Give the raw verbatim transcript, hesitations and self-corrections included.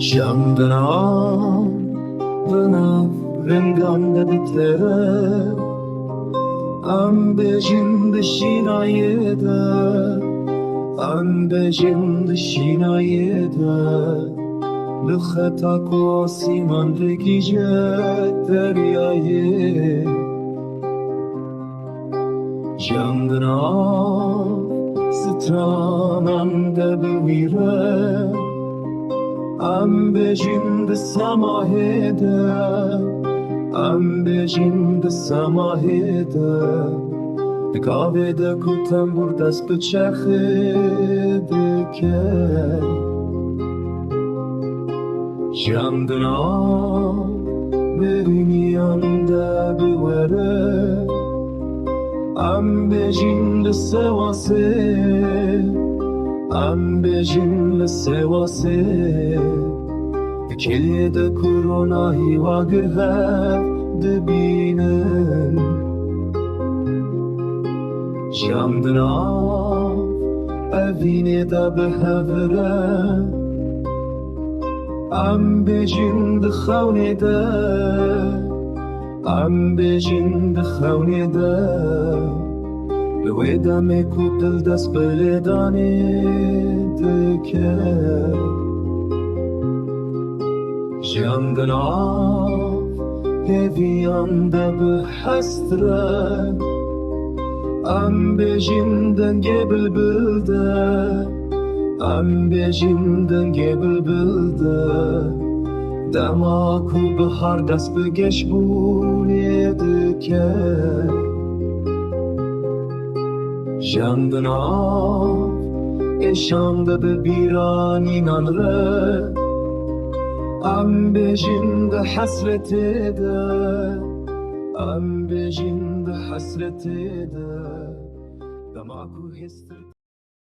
Çandina di nav rengan de ditere, em bêjin di şînayê de, em bêjin di şînayê de, li xeta ku asîman digihîje deryayê. Çandina stranan de biwîre, em bêjin di semahê de, em bêjin di semahê de, di gavê de ku tembûr dest bi çerxê dike. Çandina birîniyan de biwere, em bêjin li sewasê, em bêjin li sewasê. Di kêliyê de ku ronahî wa gihev dibînin. Çandina evînê de bi hev re, em bêjin di xewnê de, em bêjin di xewnê de, li wê demê ku dil dest bi lêdanê dike. Çandina hêviyan de bi hest re, em bêjin dengê bilbil de, em bêjin dengê bilbil de, dema ku bihar dest bi geşbûnê dike. Çandina êşan de bi bîranînan re, em bêjin di hesretê de, em bêjin di hesretê de, dema ku hêstir